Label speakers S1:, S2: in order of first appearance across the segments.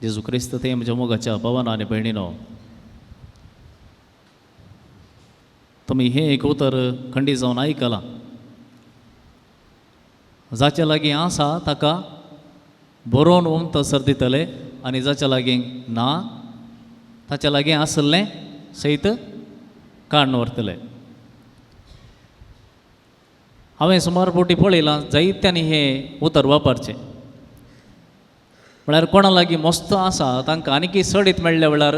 S1: जेजू क्रिस्त ते म्हज्या मोगाच्या भावान आनी भयणीनो, तुमी हें एक उतर खंडीत जावन आयकलां, जाच्या लागीं आसा ताका बरोवन उमतसर दितले आनी जाच्या लागीं ना ताच्या लागीं आसलें सयत काडून व्हरतले. हांवें सुमार फावटी पळयलां जायत्यांनी हें उतर वापरचें. म्हळ्यार कोणा लागीं मस्त आसा तांकां आनीकय चडीत मेळ्ळ्या वेळार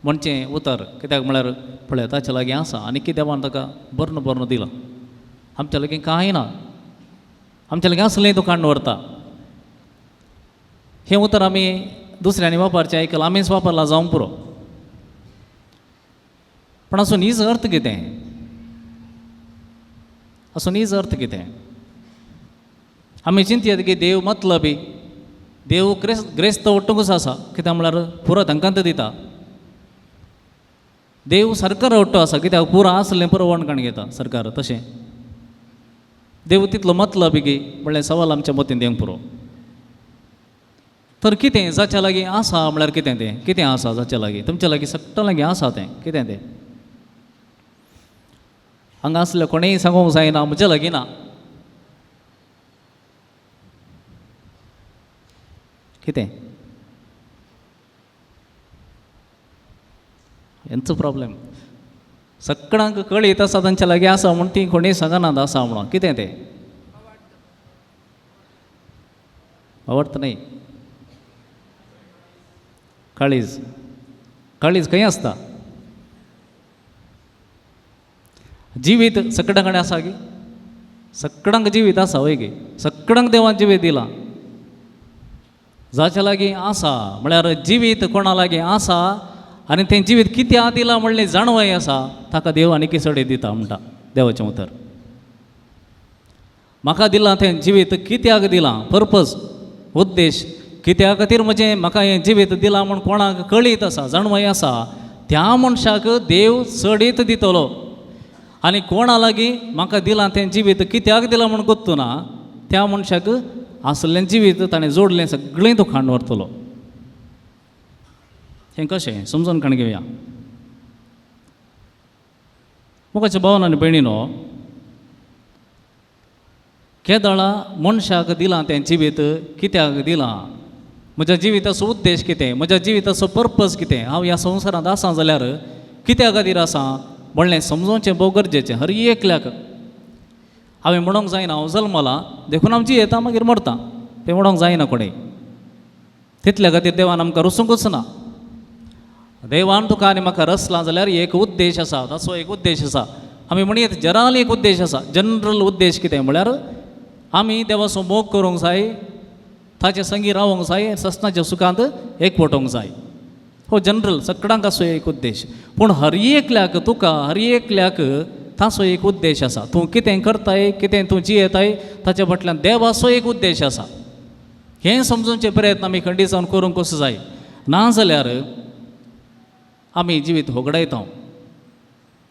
S1: म्हणचें उतर, कित्याक म्हळ्यार पळय ताच्या लागीं आसा आनीकय देवान ताका बर्ण बर्ण दिलां, आमच्या लागीं कांय ना, आमच्या लागीं आसलें तूं काडून व्हरता. हें उतर आमी दुसऱ्यांनी वापरचें आयकलां, आमीच वापरलां जावंक पुरो. पूण असो नीज अर्थ कितें? असो नीज अर्थ कितें? आमी चिंतयात की देव मतलबी, देव ग्रेस्त वट्टूकच आसा, कित्याक म्हळ्यार पुरो तांकांच दिता. देव सरकार वट्टो आसा, कित्याक पुरो आसलें पुरो वणकाण घेता सरकार. तशें देव तितलो मतलबी की म्हणलें सवाल आमच्या मतीन येवंक पुरो. तर कितें जाच्या लागीं आसा म्हळ्यार कितें तें? कितें आसा जाच्या लागीं? तुमच्या लागीं सगळ्यां लागीं आसा तें कितें तें? हांगा आसलें कोणेंय सांगूंक जायना म्हज्या लागीं ना. कितें हेंचो प्रॉब्लेम. सगळ्यांक कळीत आसा तांच्या लागीं आसा म्हूण ती कोणीय सांगनात आसा म्हणून. कितें तें? आवडत न्हय. काळीज. काळीज खंय आसता? जिवीत सगळ्यां कडेन आसा गी? सगळ्यांक जिवीत आसा वय गी? सगळ्यांक देवान जिवीत दिलां. जाच्या लागीं आसा म्हळ्यार जिवीत कोणा लागीं आसा आनी तें जिवीत कित्याक दिलां म्हणलें जाणवय आसा ताका देव आनीक चड दिता म्हणटा देवाचें उतर. म्हाका दिलां तें जिवीत कित्याक दिलां, पर्पज, उद्देश कित्या खातीर म्हजें म्हाका हें जिवीत दिलां म्हूण कोणाक कळीत आसा, जाणवय आसा, त्या मनशाक देव चडीत दितलो. आनी कोणा लागीं म्हाका दिलां तें जिवीत कित्याक दिलां म्हूण गोत्तू ना त्या मनशाक आसलें जिवीत ताणें जोडलें सगळें तो खाण व्हरतलो. हें कशें समजून काण घेवया. मोगाच्या भावान आनी भयणीनो, केदळा मनशाक दिलां तें जिवीत कित्याक दिलां, म्हज्या जिविताचो उद्देश कितें, म्हज्या जिविताचो पर्पज कितें, हांव ह्या संवसारांत आसा जाल्यार कित्या खातीर आसा म्हणलें समजोवचें भोव गरजेचें हर एकल्याक. हांवें म्हणूंक जायना हांव जल्मलां देखून हांव जियेता मागीर मरता, तें म्हणूंक जायना कोणें. तितल्या खातीर देवान आमकां रसूंकच ना. देवान तुका आनी म्हाका रचलां जाल्यार एक उद्देश आसा, ताचो एक उद्देश आसा. आमी म्हणयेत जनरल एक उद्देश आसा. जनरल उद्देश कितें म्हळ्यार आमी देवाचो मोग करूंक जाय, ताचे संगी रावूंक जाय, ससनाच्या सुखांत एकवटोवंक जाय. हो जनरल सगळ्यांक आसो एक उद्देश. पूण हर एकल्याक तुका हर एकल्याक ताचो एक उद्देश आसा. तूं कितें करताय, कितें तूं जियेताय ताच्या फाटल्यान देवाचो एक उद्देश आसा. हें समजूचे प्रयत्न आमी खंडीत जावन करूंक कसो जाय, ना जाल्यार आमी जिवीत होगडायता.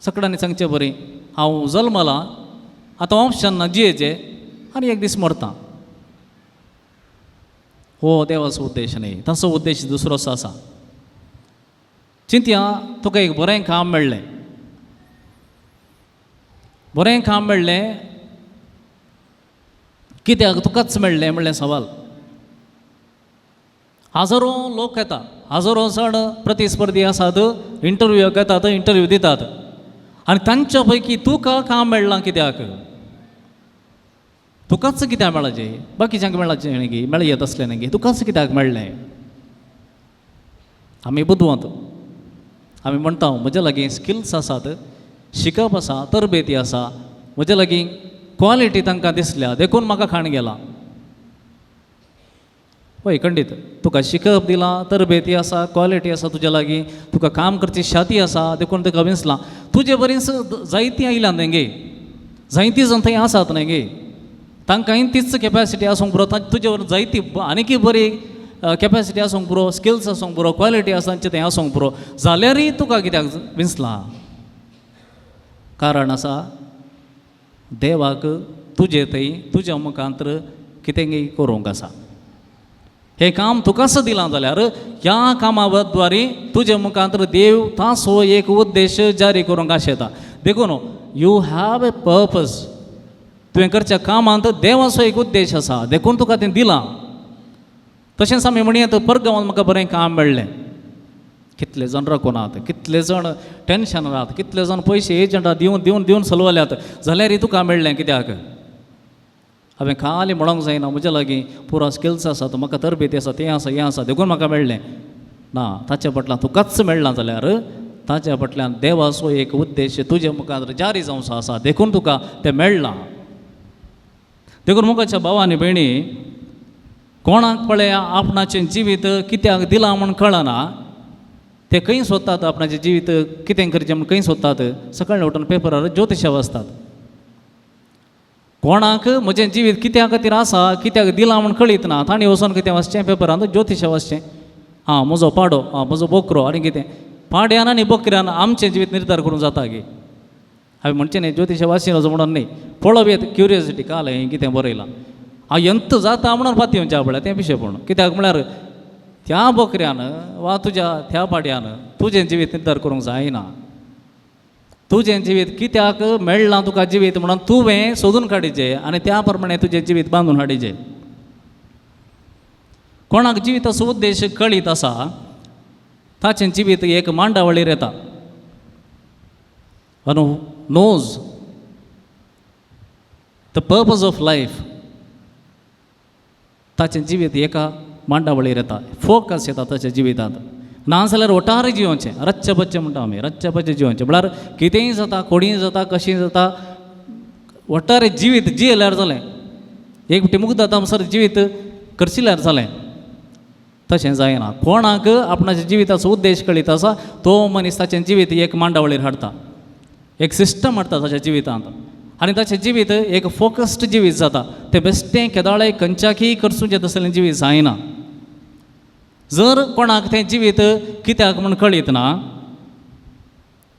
S1: सगळ्यांनी सांगचें बरें हांव जल्मलां आतां ऑप्शन ना जियेचें आनी एक दीस मरता, हो देवाचो उद्देश न्हय. ताचो उद्देश दुसरोच आसा. चिंतया तुका एक बरें काम मेळ्ळें, बरें काम मेळ्ळें कित्याक तुकाच मेळ्ळें म्हणलें सवाल. हजारो लोक येता, हजारो जाण प्रतिस्पर्धी आसात, इंटरव्यूक येतात, इंटरव्यू दितात आनी तांच्या पैकी तुका काम मेळ्ळां कित्याक? तुकाच कित्याक मेळ्ळाचें? बाकीच्यांक मेळ्ळाचें न्ही गी, मेळयत आसलें न्ही गी, तुकाच कित्याक मेळ्ळें? आमी बुदवंत, आमी म्हणटा म्हज्या लागीं स्किल्स आसात, शिकप आसा, तरबेती आसा, म्हज्या लागीं क्वॉलिटी तांकां दिसल्या देखून म्हाका खाण गेलां. हय खंडीत तुका शिकप दिलां, तरबेती आसा, क्वॉलिटी आसा तुज्या लागीं, तुका काम करची शाती आसा देखून तुका विंचलां. तुजे बरीच जायतीं आयल्यां न्हय गे, जायतीं जाण थंय आसात न्हय गे, तांकांय तीच कॅपेसिटी आसूंक पुरो, तुजे वर जायती आनीकय बरी कॅपेसिटी आसूंक पुरो, स्किल्स आसूंक पुरो, क्वॉलिटी आसा तांचे थंय आसूंक पुरो, जाल्यारूय तुका कित्याक विंचलां? कारण आसा देवाक तुजे थंय तुज्या मुखांतर कितेंय करूंक आसा. हें काम तुकाच दिलां जाल्यार ह्या कामा द्वारे तुजे मुखांत देव ताचो एक उद्देश जारी करूंक आशेता. देखून you have a purpose. तुवें करच्या कामांत देवाचो एक उद्देश आसा, देखून तुका तें दिलां. तशेंच आमी म्हणयेत परगांवांत म्हाका बरें काम मेळ्ळें. कितले जाण रकोनात, कितले जाण टेंशन रात, कितले जाण पयशे एजंटा दिवन दिवन दिवन सलवल्यात, जाल्यारय तुका मेळ्ळें कित्याक? हांवें खाली म्हणोंक जायना म्हज्या लागीं पुरो स्किल्स आसात, म्हाका तरबेती आसा, तें आसा, हें आसा, देखून म्हाका मेळ्ळें ना. ताच्या फाटल्यान तुकाच मेळ्ळां जाल्यार ताच्या फाटल्यान देवाचो एक उद्देश तुजे मुखार जारी जावचो आसा, देखून तुका तें मेळ्ळां. देखून मुखाच्या भाव आनी भयणी, कोणाक पळया आपणाचें जिवीत कित्याक दिलां म्हूण कळना, ते खंय सोदतात आपणाचें जिवीत कितें करचें म्हूण खंय सोदतात? सकाळीं उठून पेपरार ज्योतिशा वाचतात. कोणाक म्हजें जिवीत कित्या खातीर आसा, कित्याक दिलां म्हूण कळीत ना, तांणी वचून कितें वाचचें? पेपरांत ज्योतिशा वाचचें. आं म्हजो पाडो, आं म्हजो बोकरो, आनी कितें पाड्यान आनी बोकऱ्यान आमचें जिवीत निर्धार करूंक जाता गे? हांवें म्हणचें न्ही ज्योतिशा वाचिना म्हणून न्ही, पळोवया क्युरियोसिटी काल हें कितें बरयलां, हांव यंत जाता म्हणून पातयेवचें पळय तें पिशेपण. कित्याक म्हळ्यार त्या बोकऱ्यान वा तुज्या त्या पाड्यान तुजें जिवीत निर्धार करूंक जायना. तुजें जिवीत कित्याक मेळ्ळां तुका जिवीत म्हणून तुवें सोदून काडिचें आनी त्या प्रमाणे तुजें जिवीत बांदून हाडिचें. कोणाक जिविताचो उद्देश कळीत आसा ताचें जिवीत एक मांडावळीर येता. One who knows the purpose of life ताचें जिवीत एका मांडावळीर येता, फोकस येता ताच्या जिवितांत. ना जाल्यार वटार जियोवचें, रच्चे बच्चे म्हणटा आमी, रच्चे बच्चे जियोवचें म्हळ्यार कितेंय जाता, कोणीय जाता, कशीय जाता, वटारे जिवीत जियेल्यार जालें. एक फावटी मुग्ध जाता म्हणसर जिवीत खर्चिल्यार जालें. तशें जायना. कोणाक आपणाच्या जिविताचो उद्देश कळीत आसा तो मनीस ताचें जिवीत एक मांडावळीर हाडटा, एक सिस्टम हाडटा ताच्या जिवितांत आनी ताचें जिवीत एक फोकस्ड जिवीत जाता. तें बेश्टें केदाळें खंयच्याकय खर्चूचें तसलें जिवीत जायना. जर कोणाक तें जिवीत कित्याक म्हूण कळीत ना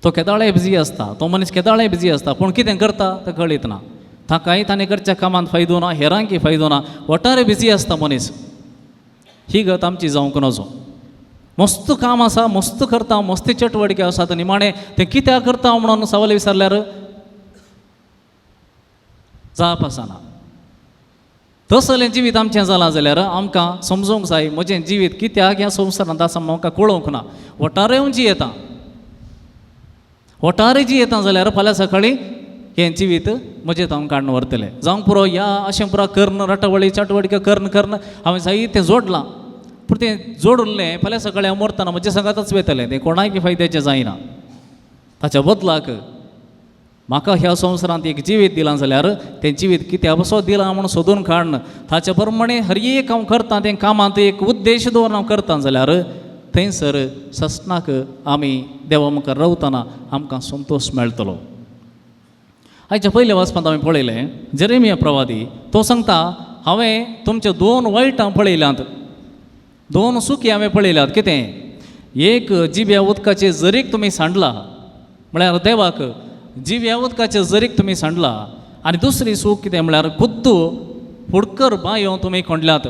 S1: तो केदाळें बिजी आसता, तो मनीस केदाळें बिजी आसता, पूण कितें करता तें कळीत ना. ताकाय ताणें करच्या कामांत फायदो ना, हेरांकय फायदो ना, वटारे बिजी आसता मनीस. ही गत आमची जावंक नजो. मस्त काम आसा, मस्त करता, मस्त चटवडिके आसात, निमाणें तें कित्याक करता म्हणून सवाल विचारल्यार जाप आसना. तसलें जिवीत आमचें जालां जाल्यार आमकां समजूंक जाय म्हजें जिवीत कित्याक ह्या संवसारांत आसा म्हाका कळोवंक ना. वटारे जियेता, वटारे जियेता जाल्यार फाल्यां सकाळीं हें जिवीत म्हजें हांव काडून व्हरतलें. जावंक पुरो ह्या अशें पुरो कर्ण रटावळी चाटवडिक्यो कर्ण कर्ण हांवें जायतें जोडलां, पूण तें जोडलें फाल्यां सकाळीं हांव मरतना म्हज्या सांगातच वयतलें, तें कोणाकय फायद्याचें जायना. ताच्या बदलाक म्हाका ह्या संवसारांत एक जिवीत दिलां जाल्यार तें जिवीत कित्या बसो दिलां म्हूण सोदून काडून ताच्या प्रमाणे हर एक हांव करता तें कामांत एक उद्देश दवरून हांव करता जाल्यार थंयसर ससनाक आमी देवा मुखार रावतना आमकां संतोश मेळटलो. आयच्या पयल्या वाचपांत आमी पळयलें जेरेमिया प्रवादी तो सांगता हांवें तुमचे दोन वायटां पळयल्यांत, दोन सुखी हांवें पळयल्यात. कितें? एक जिव्या उदकाचे जरीक तुमी सांडला, म्हळ्यार देवाक जिव्या उदकाचे जरीक तुमी सांडला, आनी दुसरी सूख कितें म्हळ्यार खुद्द फुडकर बांयो तुमी खोंडल्यात.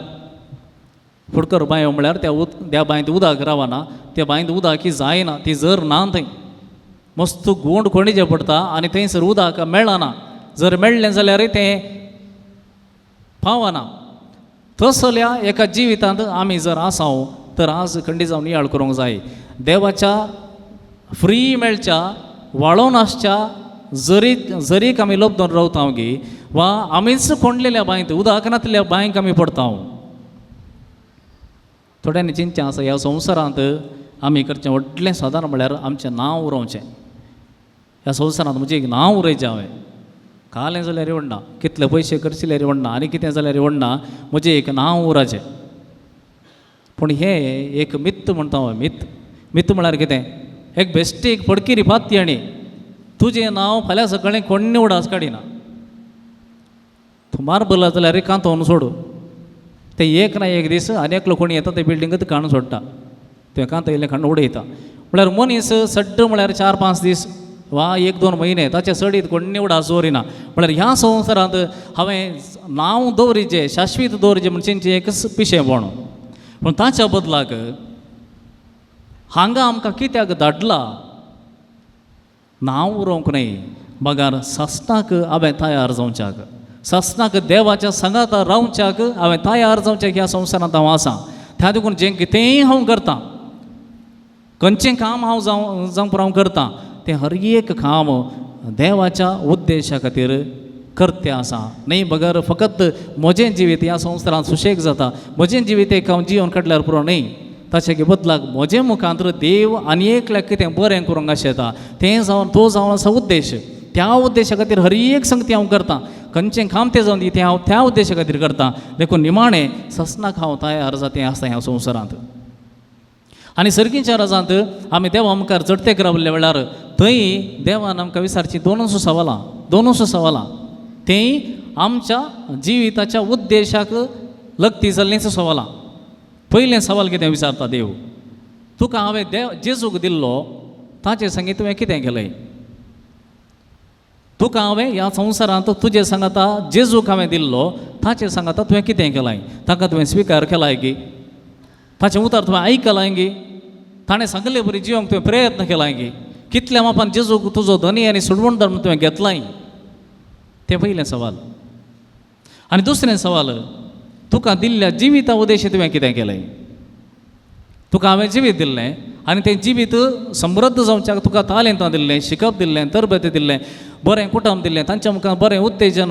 S1: फुडकर बांयो म्हळ्यार त्या त्या बांयंत उदक रावना, त्या बांयंत उदक ही जायना, ती जर ना थंय मस्त गोंड कोंडीचें पडटा आनी थंयसर उदक मेळना, जर मेळ्ळें जाल्यार तें पावना. तसल्या एका जिवितांत आमी जर आसाव तर आज खंडी जावन नियाळ करूंक जाय. देवाच्या फ्री मेळच्या वाळोवन आसच्या जरी जरीक आमी लब्दोन रावता गी वा आमीच कोंडलेल्या बांयत उदक नासलेल्या बांयक आमी पडटा. थोड्यांनी चिंतचें आसा ह्या संवसारांत आमी करचें व्हडलें सादारण म्हळ्यार आमचें नांव उरोवचें. ह्या संवसारांत म्हजें एक नांव उरयचें हांवें, कालें जाल्यार व्हडना, कितले पयशे खर्चिल्यार व्हडना, आनी कितें जाल्यार व्हडना, म्हजें एक नांव उराचें. पूण हें एक मित्त म्हणटा हांव, मित्त. मित्त म्हळ्यार कितें? एक बेश्टी एक फडकिरी पाती आनी तुजें नांव फाल्यां सकाळीं कोण्ण उडास काडिना. तूं मार्बल जाल्यार कांतोवन सोडू, तें एक ना एक दीस आनी एकलो कोणी येता ते बिल्डिंगूत काडून सोडटा, तें कांतयलें काडून उडयता. म्हळ्यार मनीस सड्ड म्हळ्यार 4-5 दीस वा 1-2 म्हयने ताचे सडीत कोण्ण उडास दवरिना. म्हळ्यार ह्या संवसारांत हांवें नांव दवरिचें, शाश्वीत दवरिचें म्हण चिंतचें एक पिशेंपण. पूण ताच्या बदलाक हांगा आमकां कित्याक धाडला नांव उरोवंक न्हय बगार सासणाक हांवें तयार जावच्याक, सासणाक देवाच्या सांगाता रावच्याक हांवें तयार जावच्याक ह्या संवसारांत हांव आसा. त्या देखून जें कितेंय हांव करतां, खंयचें काम हांव जावं जावं हांव करतां तें हर एक काम देवाच्या उद्देशा खातीर करते आसा. न्हय बगर फकत म्हजें जिवीत ह्या संवसारांत सुशेग जाता, म्हजें जिवीत एक हांव जिवन काडल्यार पुरो न्हय, ताचे बदलाक म्हजें मुखांतर देव आनी एकल्याक कितें बरें करूंक आशेता तें जावन तो जावन आसा उद्देश. त्या उद्देशा खातीर हर एक संगती हांव करतां, खंयचें काम तें जावन दी तें हांव त्या उद्देशा खातीर करतां. देखून निमाणें ससनाक हांव तयार जाता आसता ह्या संवसारांत. आनी सर्गीच्या राजांत आमी देवा मुखार चडतेक रावल्ल्या वेळार थंय देवान आमकां विचारचीं दोनूच सवालां, दोनूच सवालां तीं आमच्या जिविताच्या उद्देशाक लगती जाल्लींच सवालां. पयलें सवाल कितें विचारता देव, तुका हांवें देव जेजूक दिल्लो ताचे संगी तुवें कितें केलें? तुका हांवें ह्या संवसारांत तुजे सांगाता जेजूक हांवें दिल्लो ताचे सांगाता तुवें कितें केलाय? ताका तुवें स्विकार केलाय गी? ताचें उतर तुवें आयकलाय गी? ताणें सांगले बरी जिवंक तुवें प्रयत्न केलाय गी? कितल्या मापान जेजूक तुजो धनी आनी सोडवणदार म्हूण तुवें घेतलाय? तें पयलें सवाल. आनी दुसरें सवाल, तुका दिल्ल्या जिविता उद्देश तुवें कितें केलें? तुका हांवें जिवीत दिल्लें आनी तें जिवीत समृद्ध जावच्याक तुका तालेंतां दिल्लें, शिकप दिल्लें, तरबेती दिल्लें, बरें कुटुंब दिल्लें, तांच्या मुखार बरें उत्तेजन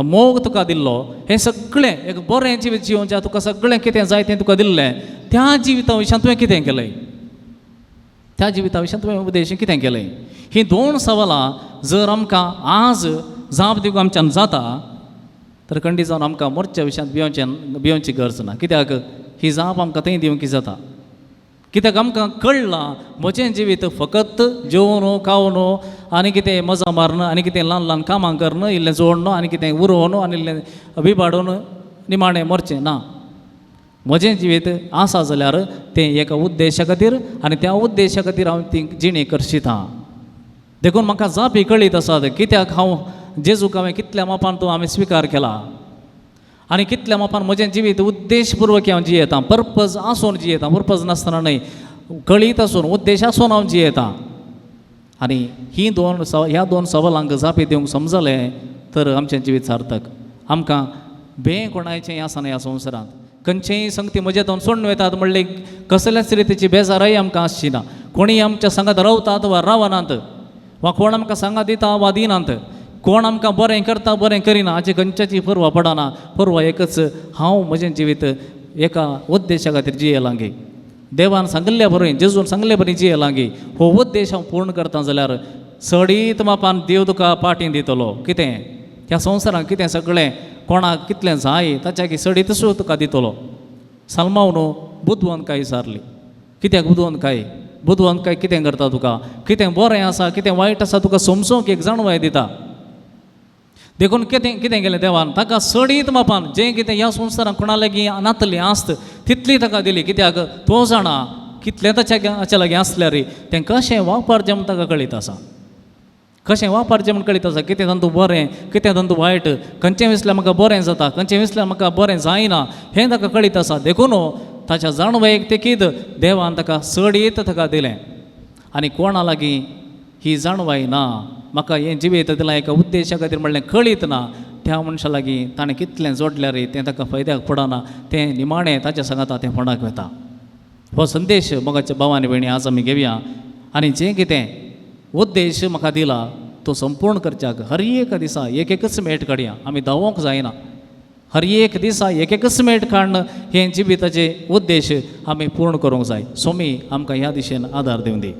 S1: मोग तुका दिल्लो, हें सगळें एक बरें जिवीत जिवोवच्याक तुका सगळें कितें जाय तें तुका दिल्लें. त्या जिविता विशयान तुवें कितें केलें? त्या जिविता विशयान तुवें उद्देश कितें केलें? हीं दोन सवालां जर आमकां आज जाप दिवंक आमच्यान जाता तर खंडीत जावन आमकां मोर्च्या विशयांत भियोवची गरज ना. कित्याक ही जाप आमकां थंय दिवंक जाता. कित्याक आमकां कळ्ळां म्हजें जिवीत फकत जेवन खावन आनी कितें मजा मारून आनी कितें ल्हान ल्हान कामां करून इल्लें जोडण आनी कितें उरोवन आनी इल्लें विबाडून निमाणें मरचें ना. म्हजें जिवीत आसा जाल्यार तें एका उद्देशा खातीर आनी त्या उद्देशा खातीर हांव ती जिणी करशितां. देखून म्हाका जापी कळीत आसात कित्याक हांव जेजूक हांवें कितल्या मापान तो हांवें स्विकार केला आनी कितल्या मापान म्हजें जिवीत उद्देशपुर्वक हांव जियेतां, पर्पज आसून जियेतां, पर्पज नासतना न्हय, कळीत आसून उद्देश आसून हांव जियेतां. आनी ही दोन ह्या दोन सवालांक जापी दिवंक समजलें तर आमचें जिवीत सार्थक. आमकां बें कोणायचें आसना ह्या संवसारांत, खंयचेय संगती म्हजे दोन सोडून वतात म्हणल्यार कसल्याच रितीची बेजारय आमकां आसची ना. कोणीय आमच्या सांगात रावतात वा रावनात वा कोण आमकां सांगात दिता वा दिनात, कोण आमकां बरें करता बरें करिना हाची खंयच्याची पर्वा पडना. पर्वा एकच, हांव म्हजें जिवीत एका उद्देशा खातीर जियेलां गे, देवान सांगिल्ल्या बरें जेजून सांगिल्ले बरें जियेलां गे, हो उद्देश हांव पूर्ण करता जाल्यार सडीत मापान देव तुका पाटी दितलो. कितें ह्या संवसारांत कितें सगळें कोणाक कितलें जाय ताच्या सडीत सुद्दां तुका दितलो. सलमाव न्हू बुदवंत काय विचारली, कित्याक बुदवंत काय? बुदवंत काय कितें करता तुका? कितें बरें आसा कितें वायट आसा तुका समजूंक एक जाणवाय दिता. देखून कितें कितें केलें देवान ताका सडीत मापान जें कितें ह्या संवसारांत कोणा लागीं नातली आसत तितली ताका दिली. कित्याक तो जाणा कितलें ताच्या लागीं आसल्यार तें कशें वापरचें म्हूण ताका कळीत आसा, कशें वापरचें म्हूण कळीत आसा, कितें तातूंत बरें कितें तातूंत वायट, खंयचें विसल्यार म्हाका बरें जाता खंयचें विसल्यार म्हाका बरें जायना हें ताका कळीत आसा. देखून ताच्या जाणवायेक तेकीद देवान ताका सडीत ताका दिलें. आनी कोणा लागीं ही जाणवाय ना, म्हाका हें जिवीत दिलां एका उद्देशा खातीर म्हणलें कळीत ना, त्या मनशा लागीं ताणें कितलें जोडल्यार तें ताका फायद्याक पडना, तें निमाणें ताच्या सांगाता तें फोंडाक वता. हो संदेश मोगाच्या भाव आनी भयणी आज आमी घेवया आनी जें कितें उद्देश म्हाका दिला तो संपूर्ण करच्याक हर एक दिसा एक एकच मेट काडया. आमी धांवोंक जायना, हर एक दिसा एक एकच मेट काडून हे जिविताचे उद्देश आमी पूर्ण करूंक जाय. स्वामी आमकां ह्या दिशेन आदार दिवं दी.